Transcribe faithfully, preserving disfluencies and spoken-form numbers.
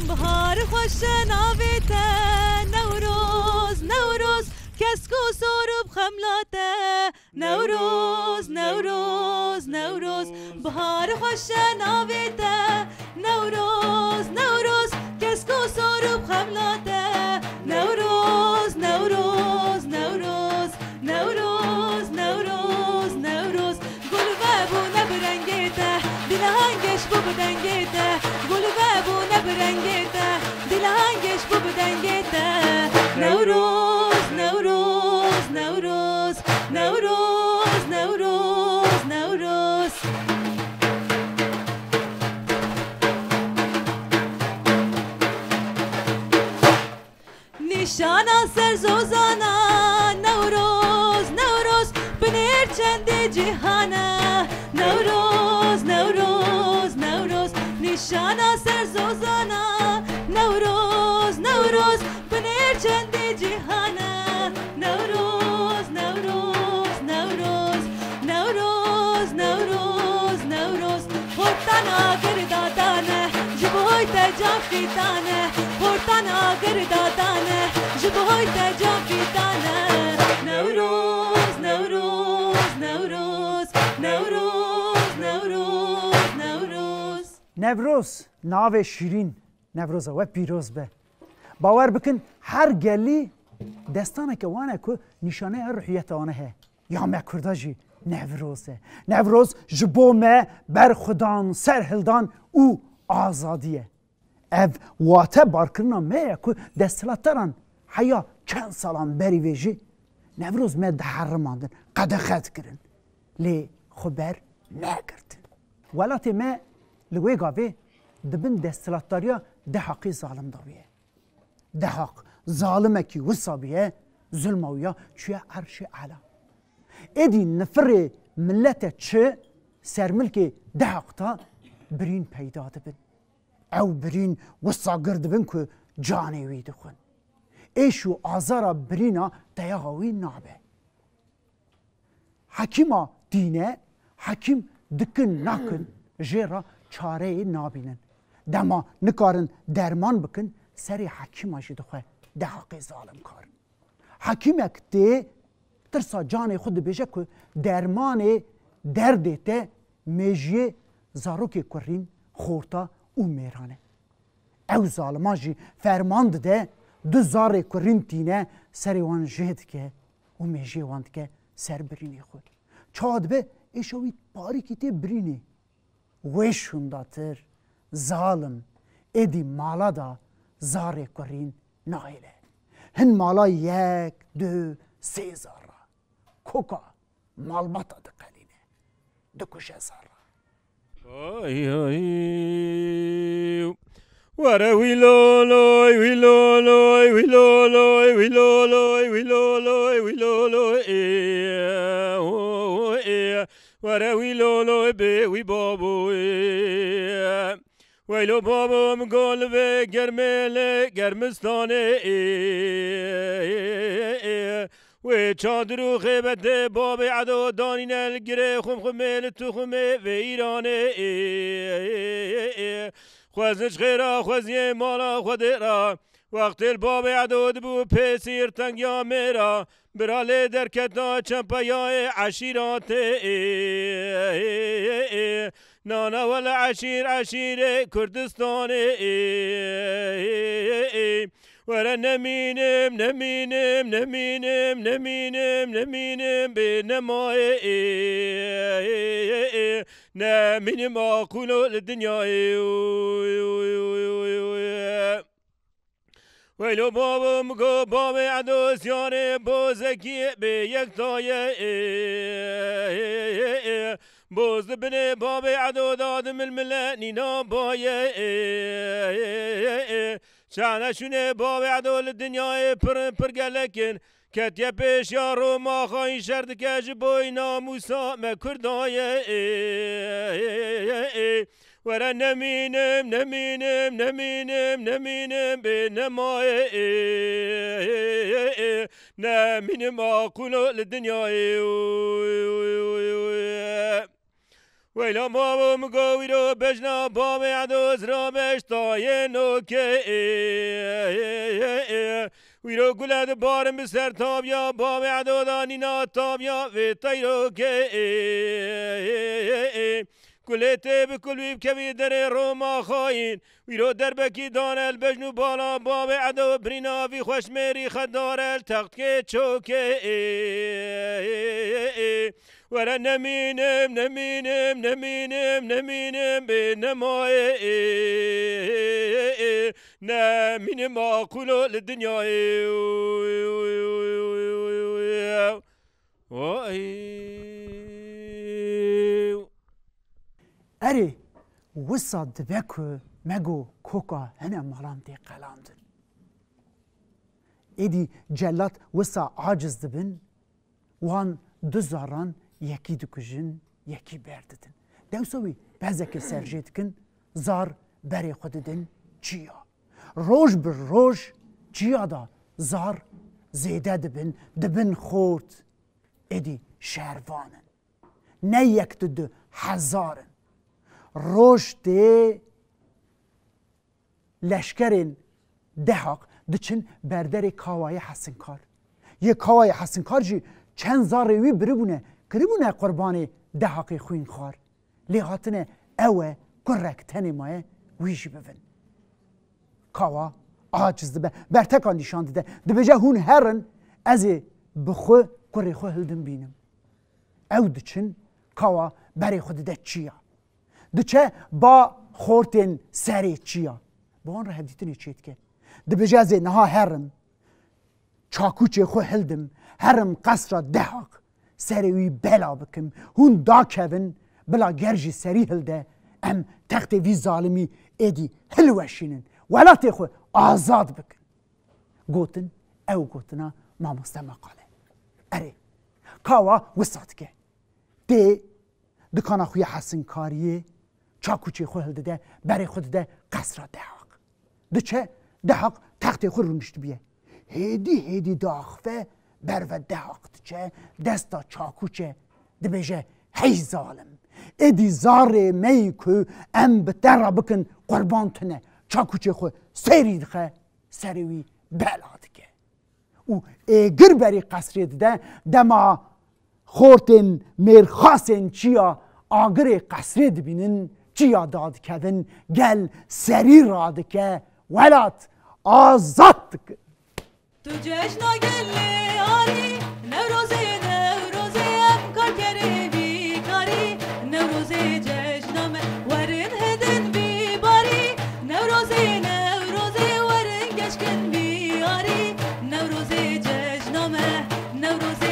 Bihar xweş e navê te, Newroz, Newroz, kesk û sor û bi xemla te. Newroz, Newroz, Newroz, bihar xweş e navê te. Newroz, Newroz, kesk û sor û bi xemla te. Newroz, Newroz, Newroz, Newroz, Newroz, Newroz. Gul vebûne bi rengê te, dilehang geş bû bi dengê te. Gul vebûne bi rengê te, dilehang geş bû bi dengê te. Newroz, Newroz, Newroz, Newroz, Newroz, Newroz. Nîşana ser zozana, Newroz, Newroz, binêr çendê cîhana. Newroz, Newroz, Newroz, nîşana ser zozana. Newroz, Newroz, binêr çendê cîhana. Newroz, Newroz, Newroz, Newroz, Newroz, Newroz. Xortana girda dane, ji boy te can fîtane. Xortana girda dane, ji boy te can fîtane. Newroz, Newroz, Newroz, Newroz, Newroz, Newroz. Newroz, navê şîrîn, Newroza we pîroz be. Bawer bikin, her gelî destaneke wan e ku nîşaneya ruhiyeta wan e heye. Ya me Kurda jî Newroz e. Newroz ji bo me berxwedan, serhildan û azadî ye. Ev wate barkirina me ye ku desthilatdaran heya çend salan berî vê jî Newroz me diherimandin, qedexe dikirin. Lê xwe ber negirtin. Welatê me li wê gavê di bin desthilatdariya Dehaqê zalim de bûye. Dehaq zalimekî wisa bûye, zulma wî ya çûye erşê ela. Êdî nifirê milete çi sermilkê Dehaq de birîn peyda dibin. Ew birîn wisa gir dibin ku canê wî dixwin. Êş û azara birîna teyaxa wî nabe. Hekîma tîne, hekîm dikin nakin, jê re çareyê nabînin. Dema nikarin derman bikin, serê hekîma jî dixwe Dehaqê zalimkar. Hekîmek tê tirsa canê xwe dibêje ku dermanê derdê te mêjiyê zarokê kurîn, xorta û mêran e. Ew zalima jî ferman dide, du zarê kurîn tîne, serê wan jê dike û mêjiyê wan dike ser birînê xwe. Çawa dibe êşa wî parîkî tê birînê. Wê şûndatir, zalim, êdî mala da zarê kurîn nahêle. Hin mala yek, du, sê zar ra. Koka malbata diqelîne. Dikuje zar ra. Oy, oy. Were wî loloy, wî loloy, wî loloy, wî loloy, wî loloy, wî loloy, ê, o, ê. Were wî loloy bê wî baboy. Weylo babo min got li vê germê li germistanê, ê, ê, ê. Wê çadir û xêbetê babê Edo danîne li girê xumxumê li tuxumê vê Îranê, ê, ê, ê. Xwezin ji xêra xweziyê mala Xwedê ra. Wextê li babê Edo dibû pê sîr tengiya mêra, bira lê derketa çempeyayê eşîratê, ê, ê, ê, ê. Nana wele eşîr, eşîrê Kurdistanê, ê, ê, ê. Were nemînim, nemînim, nemînim, nemînim, nemînim bê nemayê, ê, ê, ê, ê. Nemînim aqulo li dinyayê, oy, oy, oy, oy, oy. Weylo babo min got, babê Edo ziyanê bozekî bê yek daye, ê, ê, ê, ê. Boz di binê babê Edo da dimilmile nîna baye, ê, ê, ê, ê. Çene şûnê babê Edo li dinyayê pir in, pir gelek in. Ketiye pêşiya Roma, xayîn şer dike ji bo namûsa me Kurda ye, ê, ê, ê, ê. Were nemînim, nemînim, nemînim, nemînim bê nemayê, ê, ê, ê, ê. Nemînim aqulo li dinyayê, oy, oy, oy, oy. Weyla mavo min go wîro bejna bavê Edo zirabeş tayê nokê. Wîro gule dibarin bi ser taviya bavê Edo da nîna taviya vê teyrokê. Kulê tê bi kul wî bikevî derê Roma xayîn. Wîro derbekî dane el bejn û bala bavê Edo birîna vî xweşmêrî xedar el textkê çokê. Were nemînim, nemînim, nemînim, nemînim, bê nemayê. Nemînim aqulo li dinyayê. Oy. Erê, wisa dibe ku me got koka hene malan tê qelandin. Êdî celat wisa aciz dibin, wan du zaran yekî dikujin, yekî berdidin. Dewsa wî bezekê serjê dikin, zar berê xwe didin çiya. Roj bi roj çiya da zar zêde dibin, dibin xort. Êdî şervan in. Ne yek du du, hezar in. Roj tê leşkerên Dehaq diçin berderê Kawayê Hesinkar. Yê Kawayê Hesinkar jî çend zarê wî biribûne, kiribûne qurbanê Dehaqê xwînxwar. Lê hatine ew e, kurek tenê maye, wî jî bivin. Kawa aciz dibe, berteka nîşan dide. Dibêje, hûn herin, ez ê bi xwe kurê xwe hildim bînim. Ew diçin, kawa berê xwe dide çiya. Diçe ba xortên serê çiya. Bi wan re hevdîtinê çêdike. Dibêje, ez ê niha herim, çakûçê xwe hildim, herim qesra Dehaq, serê wî bela bikim, hûn dakevin, bila ger jî serî hilde, em textê vî zalimî êdî hilweşînin, welatê xwe azad bikin. Gotin, ew gotina mamoste Meqale. Erê, kawa wisa dike. Tê dikana xwe ya hesinkariyê, çakûçê xwe hildide, berê xwe dide qesra Dehaq. Diçe, Dehaq textê xwe rûniştibiye. Hêdî hêdî diaxive, berve Dehaq diçe, desta çakûçe, dibêje, hey zalim, êdî zarê me yî ku em bi te re bikin qurban tune. Çakûçê xwe serî dixe, serê wî bela dike. Û êgir berî qesrê dide, dema xortên mêrxasên çiya agirê qesrê dibînin, çiya dadikevin, gel serî radike, welat azad dikin. Tu cejna gelê arî, Newrozê, Newrozê, em karkerê vî karî, Newrozê cejna me, werin hidin vî barî, Newrozê, Newrozê, werin geşkin vî arî, Newrozê cejna me, Newrozê